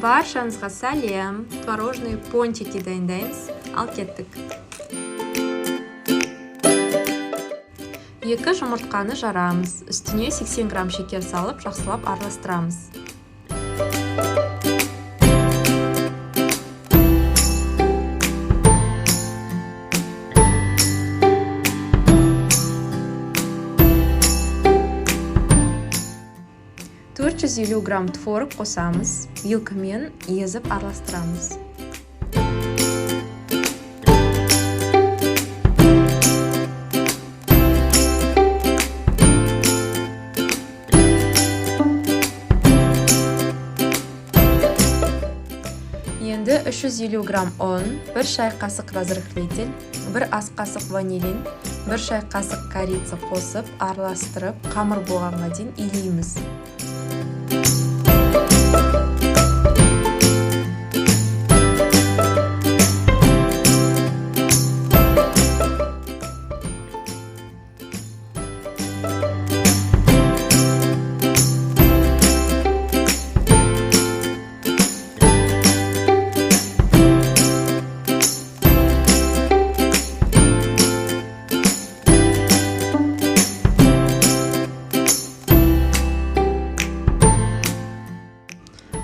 Баршаңызға сәлем! Творожный пончики дайындаймыз. Ал кеттік. 2 жұмыртқаны жарамыз. Үстіне 80 грамм шекер салып, жақсылап араластырамыз. 450 грамм творог қосамыз, вилкамен езіп араластырамыз. Енді 350 грамм ұн, 1 шай қасық разрыхлитель, 1 ас қасық ванилин, 1 шай қасық корица қосып, араластырып, қамыр болғанға дейін илейміз.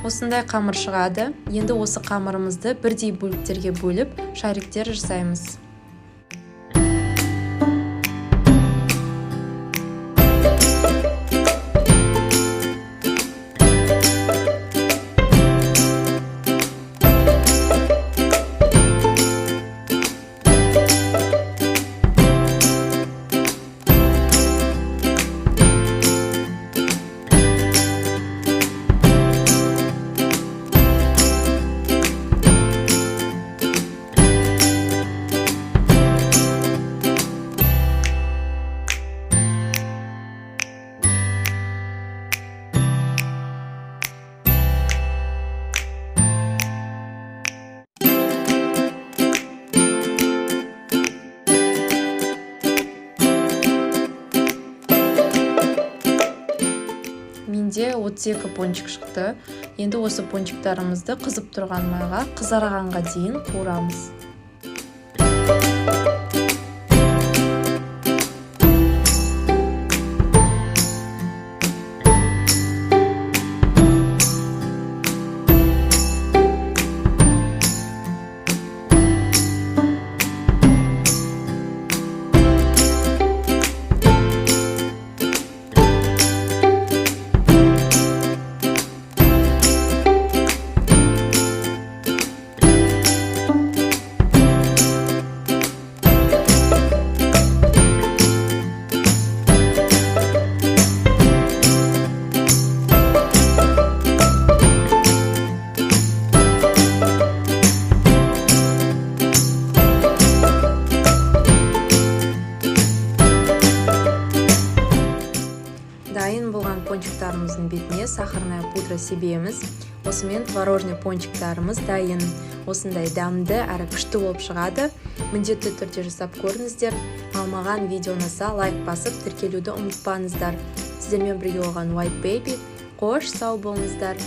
Осындай қамыр шығады. Енді осы қамырымызды бірдей бөліктерге бөліп, шариктер жасаймыз. Менде 32 пончик шықты. Енді осы пончиктарымызды қызып тұрған майға қызарғанға дейін қуырамыз. Дайын болған пончиктарымыздың бетіне сахарная пудра себеміз. Осымен творожный пончиктарымыз дайын. Осындай дәмді әрі күшті болып шығады. Міндетті түрде жасап көріңіздер. Ал маған видео ұнаса лайк басып тіркелуді ұмытпаңыздар. Сіздермен бірге болған White Baby. Қош, сау болыңыздар.